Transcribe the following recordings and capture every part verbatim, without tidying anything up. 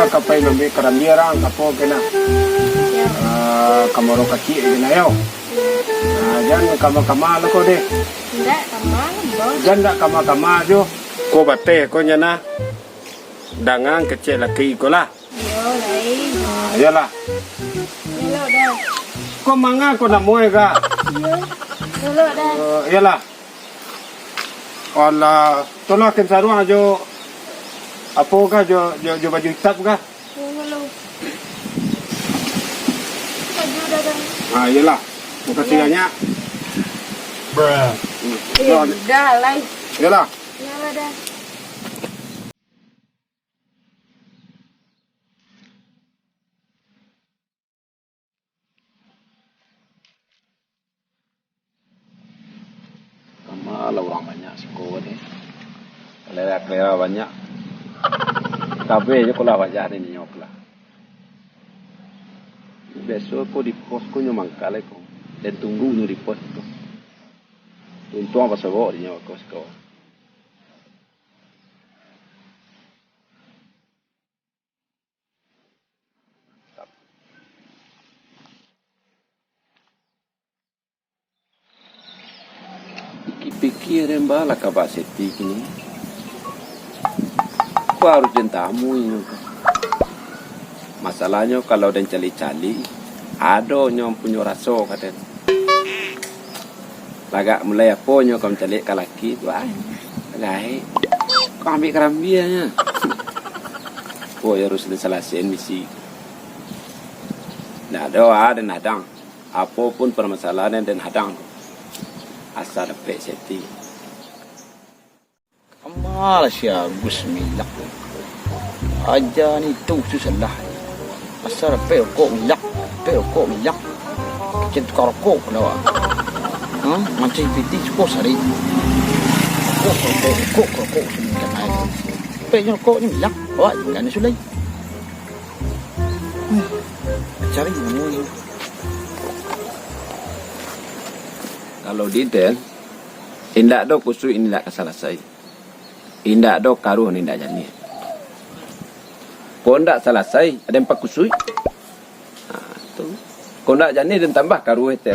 Ka pai mambiak karambia rang, ka apo kena? Yo. Ah, ka Muaro Kaciak kena yo. Ah, jan kama-kama lah ko deh. Indak kama, Bos. Jan indak kama-kama jo. Ko bateh ko nyana. Dangan kecek laki ko lah. Iyo, lain. Ah, iyolah. Elok dah. Ko manga ko namuai ka? Iyo. Elok dah. Eh, iyolah. Alah, tu lah kain saruang jo, apo kah, jo, jo, jo baju itam kah? Baju dah, Bang. Ah, iyolah. Makasih banyak. Hmm. Eh, dah lah. Iyolah. Iyolah dah. Kama lah urang banyak siko ni. Kalera-kalera banyak. Kabeh jo ko lah wajah ni nyo ko lah. Biaso ko di pos ko nyo mangkal ko. Den tunggu nyo di pos ko. Untuang pasobok di nyo ko siko. Pikir-pikir, den baa lah kaba Seti kini. Ko harus den tamui inyo ko. Masalahnyo, kalau den caliak-caliak, ado nyo punyo raso ka den. Lagak mulai apo nyo ka mancaliak ka laki tu, ai, gaek. Ko ambiak karambia nyo. Ko harus den salasaian misi. Ndak ado, ah, den hadang. Apo pun parmasalahan nan den hadang tu, asa dapek Seti. Kama lah si Agus milak. Aja ni tu susah lah. Asa dapek rokok milak, dapek rokok milak. Macam tukang rokok pula awak. Ha? Macam piti suko sari. Rokok, rokok, rokok, rokok, sini kan air. Dapek je rokok ni milak. Awak je kan sulai. Hmm. Cari nemu ni. Kalau di den, indak ado kusuik indak ka salasai. Indak ado karuah indak janiah. Kok ndak salasai, ado empat kusuik. Ha, tu. Kok ndak janiah, den tambah karuah teh.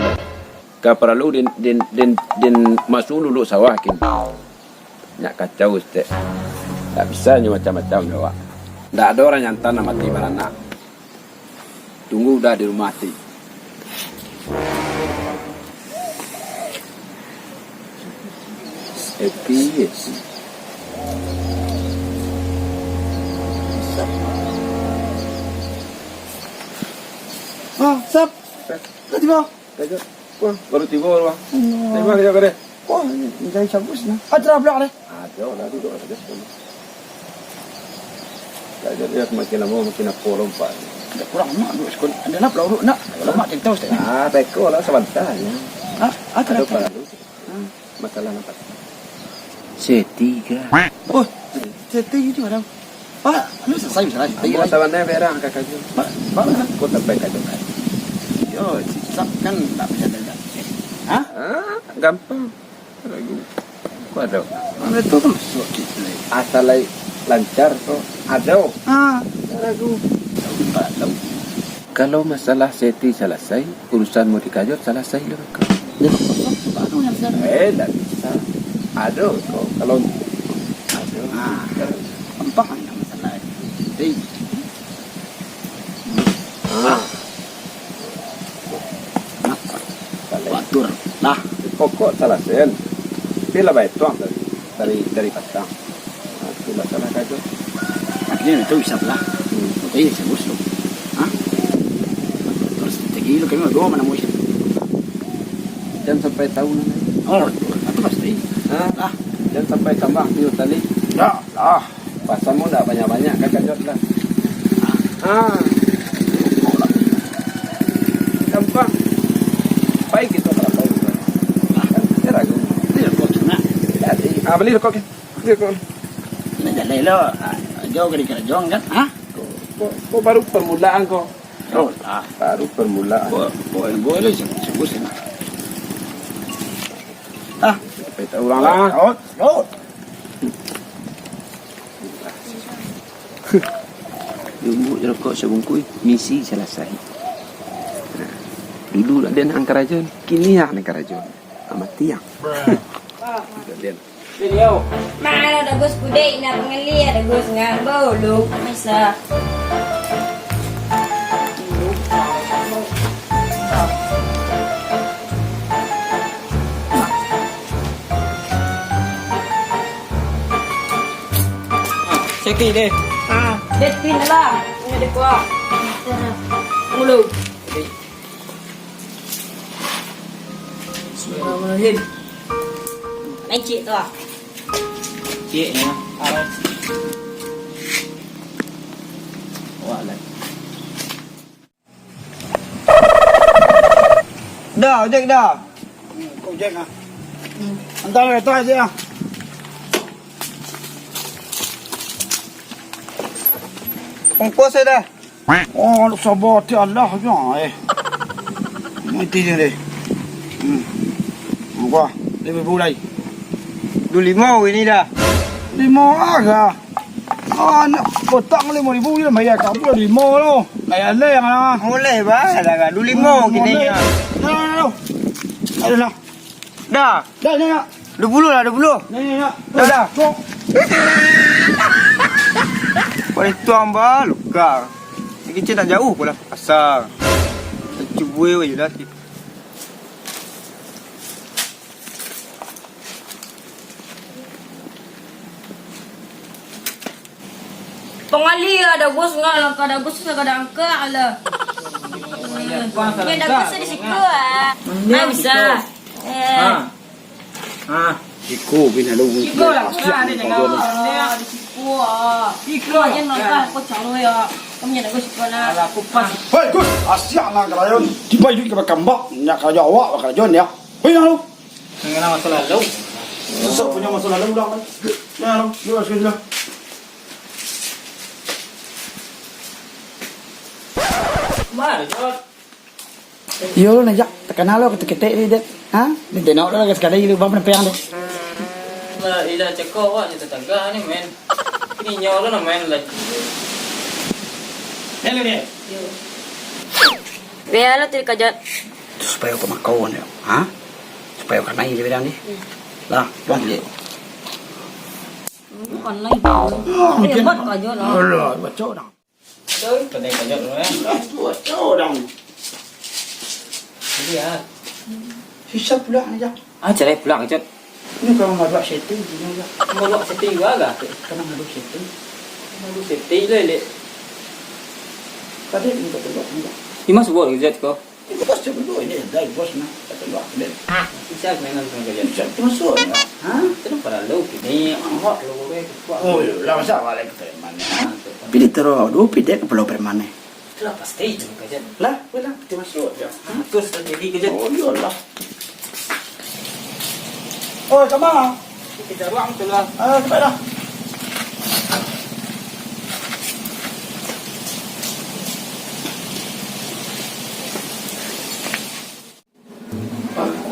Ka paralu den, den, den, den masuak luluk sawah kin. Nyak kacau, Ustaz. Ndak bisa nyo macam-macam nyo, Wak. Ndak ado urang jantan nan mati baranak. Tunggu udah di rumah ti. Happy, happy. Ah, Sap. Sap. Lah tibo. Kajut. Wah, baru tibo, Bang. Alah. Tibo, tibo, kade. Wah, ni, ni jadi cabus nah. Ah, terang belakang deh. Ado lah, duduk lah, biaso. Kajut dia makin lamo, makin apo lompat. Ndak kurang amak duduk sekolah. Ado lah pulau urut nak. Kalau mak cerita, Ustaz. Ah, teko lah sabanta nyo. Ah, ah, ado kenapa? Paralu. Hmm. Masalah napa? Seti ka. Oh, Seti itu, Madam. Pak, lu selesai masalah Seti, kan? Ambo sabananyo berang ka kajut. Pak, Pak, Pak. Kok sampai kajut, kan? Yo, si Sap kan ndak bisa dengar. Hah? Ah, gampang. Ragu. Kok ado? Mana tu kan masuk kita. Asal lai lancar tu, ado. Ah. Ragu. Tahu, Pak, tahu. Kalau masalah Seti salasai, urusan Mudi Kajut salasai lo ko. Yo, kosong, baru nan salasai. Eh, ndak bisa. Ado ko, kalau ado. Ah, gampang lah masalah Seti. Ah. Nah, batur. Nah. Pokok salasai. Tapi lah baituang dari, dari, dari patang. Nah, itu masalah kajut. Akhirnyo itu bisa lah. Hmm. Oke, serius lo. Hah? Terus lagi lo kami berdua mana mau sih? Jan sampai tahu nanti. Oh, itu pasti. Hah? Ah. Jan sampai tambah piur tali. Ya, lah. Pasamu ndak banyak-banyak, ka kajut lah. Ah. Gampang. Pai kito ka lapau. Kan, ragu. Beli rokok tu nak. Jadi, ah, beli rokok, kan? Beli rokok. Nak jalan lo. Ah, jauh kali kerajaan kan? Ah? Ko, ko, ko baru permulaan ko. Oh, ah. Baru permulaan. Ko, ko, ko lo sebut, sebut sini. Ah, sampai tahu orang lah. Oh, oh. Jumuk jo rokok sabungkuih, misi salasai. Nah, dulu lah den angkarajon, kini lah angkarajon. Amatiang. Itu den. Mana ada Gus Kudik, nak pengelia ada Gus ngambau lu, bisa. Sakik deh. Ah, dia pin lah. Ini dia kuah. Mulu. Bismillahirrahmanirrahim. Lecik tu ah. Cik ni. Awak lah. Dah, ojek dah. Kau ojek ah. Antar kereta aja ah. Ongkos saya dah. Oh, sabar ti Allah nyo eh. Mati je deh. Hmm. Wah, lima ribu lai. Dua lima ini dah. Lima ah. Ah, nak kotak lima ribu je bayar, tak pula lima lo. Bayar leh yang lah. Boleh bah, dah kan. Dua lima kini. Nah, nah, nah. Aduh lah. Dah. Dah, dah, dah. Dua puluh lah, dua puluh. Dah, dah, dah. Dah, dah. Cok. Paling tuang bah, luka. Ni kecil nak jauh pula pasar. Cuba je lah. Pangali lah, dagus ngah langkah dagus, sagala angkak lah. Yang dagus di siku ah. Ah, bisa. Eh. Ha. Ha. Iko bina lu. Iko lah, kurang ada jangan. Di siku ah. Iko aja langkah, kau calo ya. Kamu yang dagus siku lah. Alah, aku pas. Hei, Gus, asiak nang karayon. Tiba hidup ke bakambak, nak karajo awak bakarajo ya. Hei, nang lu. Mengenai masa lalu. Sesok punya masa lalu ulang kan. Ya, lu, lu harus kerja. Mari, Jod. Iyo, lo najak. Takana lo ketek-ketek ni, Dek. Ha? Ni tenok lo lagi sakali lu bang penampiang tu. Lah, ilah ceko awak je tetangga ni, men. Kini nyo lo nak main lagi. Hello, Dek. Yo. Biar lo tu dikajak. Tu supayo kau makau ni. Ha? Supayo kanai je bilang ni. Lah, buang je. Bukan lagi. Hebat kajak lah. Alah, baco dah. Aduh, pandai kajak tu, eh. Lah, tu kacau dah. Jadi, ah. Susah pula ni, Jak. Ah, carai pula, Kajot. Ini kalau maduak setting, ini, Jak. Maduak setting juga lah. Kalau maduak setting. Maduak setting lah, Lek. Tadi minta tolong, enggak. Ima subuh, Kajot, ko. Ini bos tu dulu, ini dah bos nah. Kata lu apa, Den? Bisa mainan sama kalian. Bisa masuk, ya? Ha? Itu pada lu kini. Awak lu, weh, ketua. Oh, iya, lah, masa awak lagi preman, ya? Ha, betul. Pilih terus, dua pidek kepala preman, eh. Itulah pasti itu, Kajat. Lah, weh lah, pasti masuk, ya. Ha? Terus terjadi, Kajat. Oh, iyalah. Oh, sama. Kita ruang tu lah. Ah, cepatlah.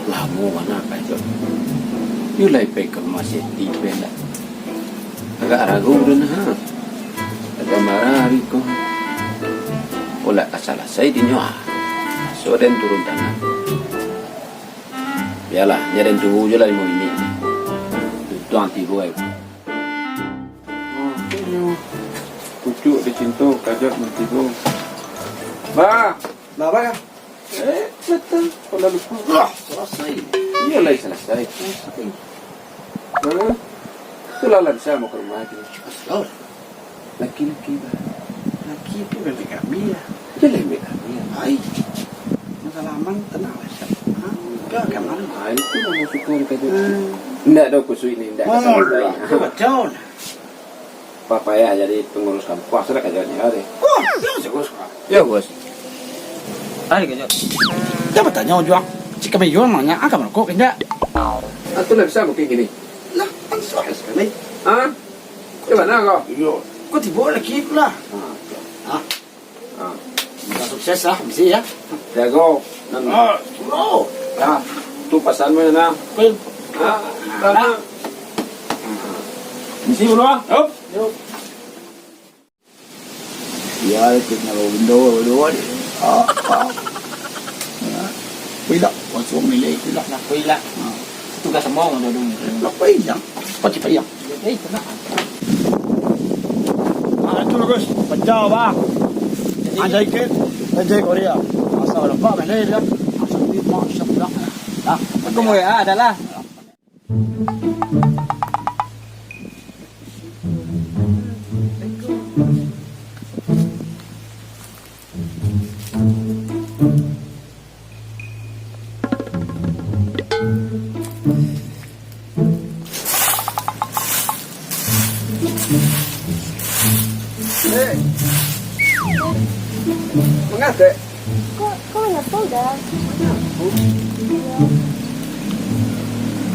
Lamo bana, Kajot. Yo lai pai ka rumah Seti, pai lah. Agak ragu den, ha. Agak marah ari ko. Olak ka salasai dinyo, ha. Maso den turun tangan. Bialah, nyo den tunggu jo lah limo minik. Tutuang tibo ai. Pucuk dicinto, Kajot mantibo. Bah! Bah, bah, ya? Eh, betul. Kalau lupa. Lah, salasai. Iyo lai salasai. Salasai. Ha? Itulah lah bisa mau ke rumah tu. Asal. Laki-laki, bah. Laki tu bebek kami lah. Iyo lah bebek kami lah. Ai. Masalah aman, tenang lah, Sat. Ha? Kau akan mana? Ah, itu mau syukur kata. Hmm. Ndak ada kusui ni, ndak ada. Oh, lah. Kau macam mana? Papayah jadi pangurus kampuang, sudah kajanya deh. Oh, iyo, Gus. Yo, Gus. Ari kajanya. Jan batanyo juo. Cik kami yo nanya, ah, ka marokok ka indak? Atu lah bisa mungkin gini. Lah, langsung sakali. Ha? Di mana kau? Iyo. Kau tibo lagi pula. Ha. Ha? Ah. Sukses lah, misi ya. Jago. Nan ah, bro. Ah, tu pasan mo nah. Pil. Ah, ah. Misi bro. Yup. Yup. Ya, itu nyawa benda dua ni. Ah, ah. Ya. Pilak, langsung milih pilak lah. Pilak. Ha. Tugas semua orang dulu. Apa hilang? Pasti payah. Eh, kena. Ah, itu bagus. Pecah, bah. Anjay ke? Anjay Korea. Asal nampak milih dia. Asal dia mak sebelah. Dah. Aku mau ya, adalah. Eh. Mangah, Dek? Kok, kok mangapa, Da? Mangapa?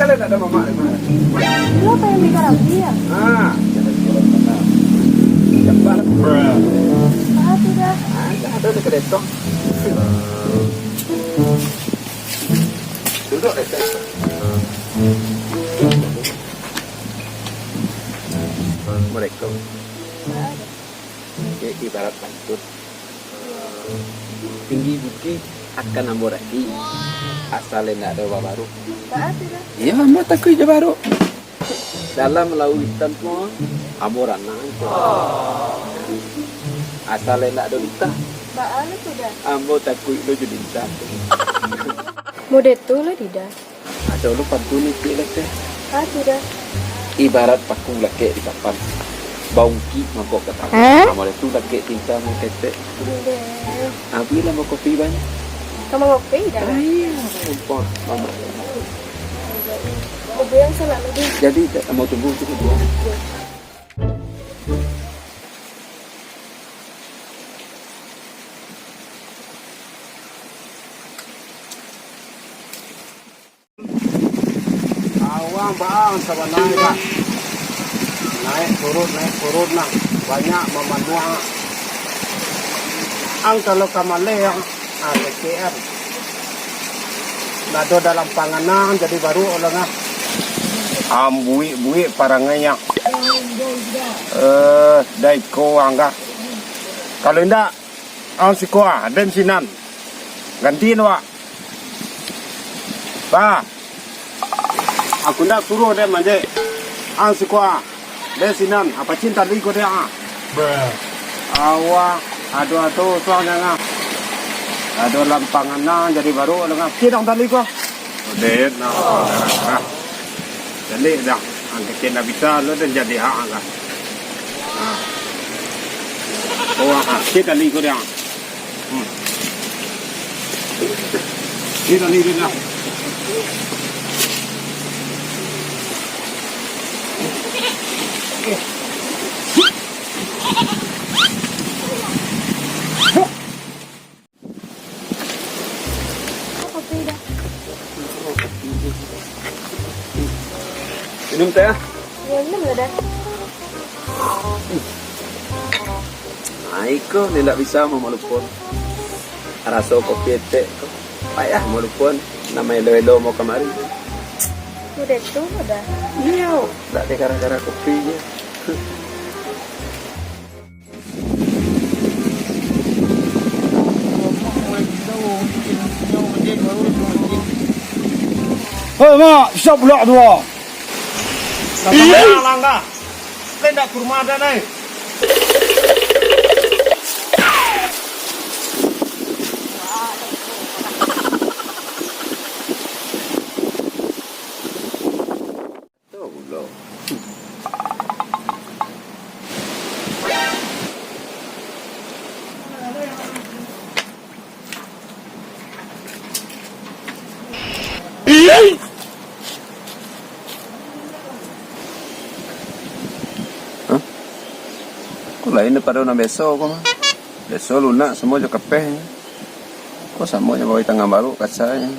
Kan ndak ado mamak di rumah. Lu apa yang beli karaoke, ya? Ah, jangan jualan tanah. Cepat. Ah, tu, Da. Ah, dah ada dekat detok. Duduk, Dek. Assalamualaikum. Ya, ibarat pantun. Tinggi bukik akan ambo daki. Asal indak ado babaruk. Baa tu, Da? Iyo, ambo takuik jo baruk. Dalam lauik itam tu, ambo ranang tu. Asal indak ado lintah. Baa tu, Da? Ambo takuik lo jo lintah tu. Mode tu lah, Dida. Ado lo pantun itik lah, Teh. Baa tu, Da? Ibarat paku lakek di papan, baungkik mangkok ka tangan. Hah? Nah, model tu lakek tinta mangketek. Deh. Abih lah mau kopi, Bang. Ka mangopi, Da? Ah, iyo, lupo, Bang. Kopi yang sanak lagi. Jadi, Teh, mau tunggu tu dulu. Awang baang sabananyo, Pak. Naik turun, naik turun nah. Banyak mamanuang. Ang kalau ka maleh, ang, ah, kecek an. Nado dalam panganang jadi baru oleh ngah. Ang buik-buik parangai, ang. Eh, dai ko ang kah. Kalau indak, ang siko ah, den sinan. Gantiin, Wak. Bah. Aku ndak suruh den manjek. Ang siko ah. Den sinan, apa cinta ligo den ah. Awak, aduh, aduh, suang jangan. Aduh, lampangan nang jadi baru dengan. Sidang tali ko. Den, nah. Nah. Jadi dah, ang kecil dah bisa lo dan jadi ah, ah. Ah. Oh, ah, kecil tali ko dia. Hmm. Ini tali dia dah. Kopi dah. Minum teh ah. Ya, minum lah dah. Ai ko, ni ndak bisa mau malupon. Raso kopi etek ko. Payah malupon, namo elo-elo mau kamari. Udah tu dah. Iyo, ndak ada gara-gara kopi je. Hei, Mak, siap pulak tu, ah. Langkah, langkah. Kau ndak ke rumah dah, nai. Hah? Ko lain daripado nan biaso ko mah. Biaso lunak samo jo kapeh. Ko samo jo bawai tangan baru, kasa nyo.